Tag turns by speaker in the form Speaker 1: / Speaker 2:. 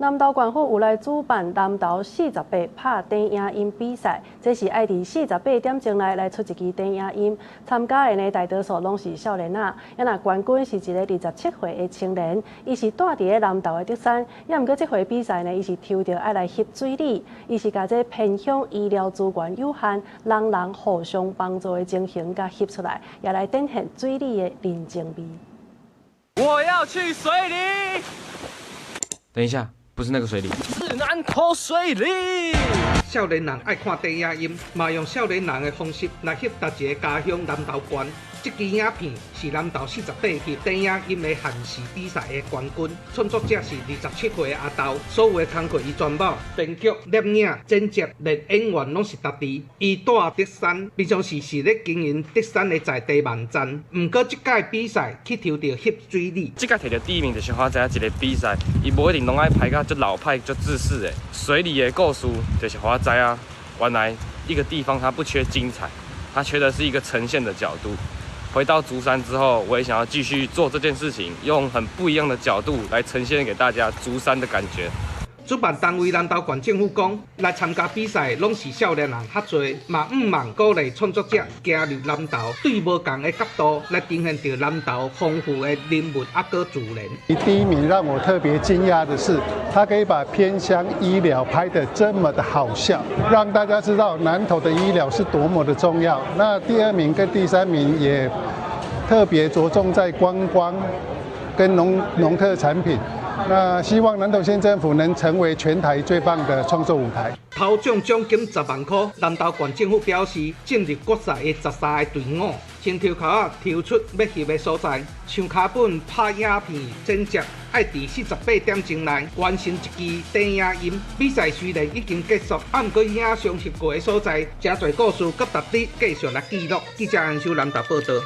Speaker 1: 南投縣府有來主辦南投四十八拍短影音比賽，這是愛佇四十八點鐘內來出一支短影音。參加的呢，大多數攏是少年仔。啊若冠軍是一個27歲的青年，伊是蹛佇咧南投的竹山。也毋過這回比賽呢，伊是抽著愛來翕水里，伊是共這偏鄉醫療資源有限，人人互相幫助的情形共翕出來，也來展現水里的人情味。
Speaker 2: 我要去水里。
Speaker 3: 等一下。不是那個水里，
Speaker 2: 是南投水里。
Speaker 4: 少年人愛看短影音，嘛用少年人的方式來翕家己的家鄉南投縣。這支影片是南投四十八翕短影音的限時比賽的冠軍，創作者是27歲的阿豆。所有的工課伊全包，編劇、攝影、剪輯，連演員攏是家己。伊蹛竹山，平常時是咧經營竹山的在地網站。毋過這屆比賽去抽著翕水里。
Speaker 3: 這屆提著第一名就是予我知影一個比賽，伊無一定攏愛拍甲足老派、足制式的。水里的故事就是予我知影，原來一個地方它不缺精彩，它缺的是一個呈現的角度。回到竹山之後，我也想要繼續做這件事情，用很不一樣的角度來呈現給大家竹山的感覺。
Speaker 4: 主辦單位南投縣政府講，來參加比賽攏是少年人較濟，嘛向望鼓勵創作者行入南投，對無仝的角度來呈現著南投豐富的人文猶閣自然。
Speaker 5: 第一名讓我特別驚訝的是，他可以把偏鄉醫療拍得這麼的好笑，讓大家知道南投的醫療是多麼的重要。那第二名跟第三名也特別着重在觀光跟農特產品。那希望南投縣政府能成為全台最棒的創作舞台。
Speaker 4: 頭獎獎金10萬塊，南投縣政府表示，進入決賽的13个隊伍，先抽籤仔抽出欲翕的所在，像腳本拍影片剪輯，愛佇四十八點鐘內完成一支短影音。比賽雖然已經結束，啊，毋過影像翕過的所在，誠濟故事閣值得繼續來記錄。記者楊秀南投報導。